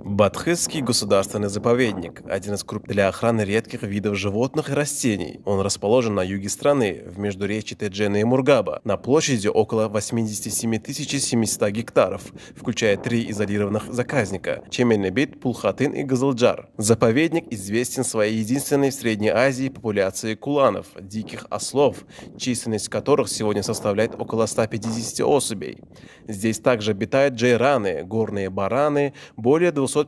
Батхысский государственный заповедник – один из крупных для охраны редких видов животных и растений. Он расположен на юге страны, в междуречье Теджена и Мургаба, на площади около 87 700 гектаров, включая три изолированных заказника – Чеменебит, Пулхатын и Газылджар. Заповедник известен своей единственной в Средней Азии популяцией куланов – диких ослов, численность которых сегодня составляет около 150 особей. Здесь также обитают джейраны, горные бараны, более 250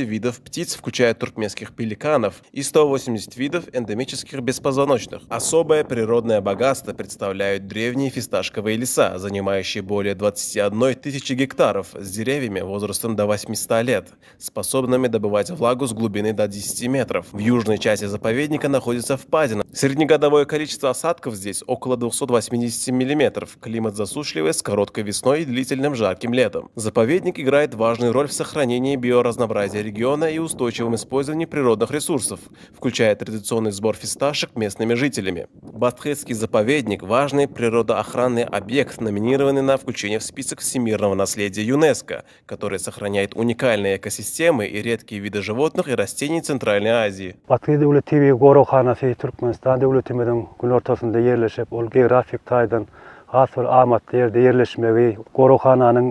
видов птиц, включая туркменских пеликанов, и 180 видов эндемических беспозвоночных. Особое природное богатство представляют древние фисташковые леса, занимающие более 21 тысячи гектаров, с деревьями возрастом до 800 лет, способными добывать влагу с глубины до 10 метров. В южной части заповедника находится впадина. Среднегодовое количество осадков здесь около 280 миллиметров. Климат засушливый с короткой весной и длительным жарким летом. Заповедник играет важную роль в сохранении биоразнообразия региона и устойчивом использовании природных ресурсов, включая традиционный сбор фисташек местными жителями. Батхысский заповедник – важный природоохранный объект, номинированный на включение в список всемирного наследия ЮНЕСКО, который сохраняет уникальные экосистемы и редкие виды животных и растений Центральной Азии. Bathyz döwlet tebigy goraghanasy Türkmenistan döwletimiziň günortasynda ýerleşip, ol geografik taýdan has bir amatly ýerde ýerleşmegi, goraghananyň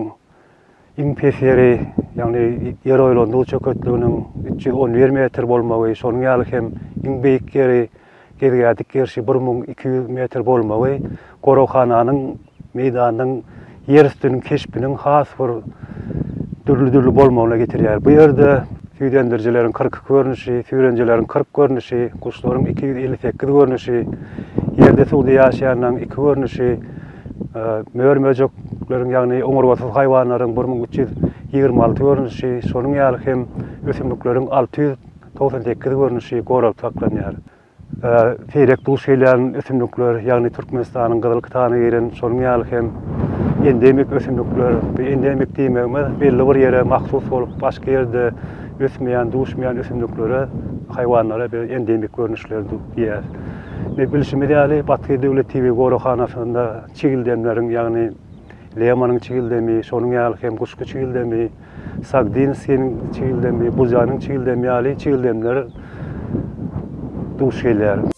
iň pes ýeri, ýagny Ýeroýlandygy çöketliginiň 311 metr bolmagy, şonuň ýaly hem iň beýik ýeri Gezgädik gerşi 1200 metr bolmagy goraghananyň meýdanynyň ýer üstüniň keşbiniň has bir dürli-dürli bolmagyna getirýär. Bu ýerde süýdemdirijileriň 42 görnüşi, süýrenijileriň 40 görnüşi, guşlaryň 258 görnüşi, ýerde-suwda ýaşaýanlaryň iki görnüşi, mör-möjekleriň, ýagny oňurgasyz haýwanlaryň 1326 görnüşi, şonuň ýaly hem ösümlikleriň 698 görnüşi goralyp saklanýar. Seýrek duş gelýän ösümlikler, ýagny Türkmenistanyň Gyzyl kitabyna giren, şonuň ýaly hem endemik ösümlikler. Bu endemik diýmegimiz belli bir ýere mahsus bolup, başga ýerde ösmeýän, duşmaýan ösümliklere, haýwanlara biz endemik görnüşler diýýäris. Indi bilşimiz ýaly, Bathyz döwlet tebigy goraghanasynda çigildemleriň, ýagny lemanyň çigildemi, şonuň ýaly hem guşgy çigildemi, Sagdinskiniň çigildemi, Buzanyň çigildemi ýaly çigildemler duş gelýär.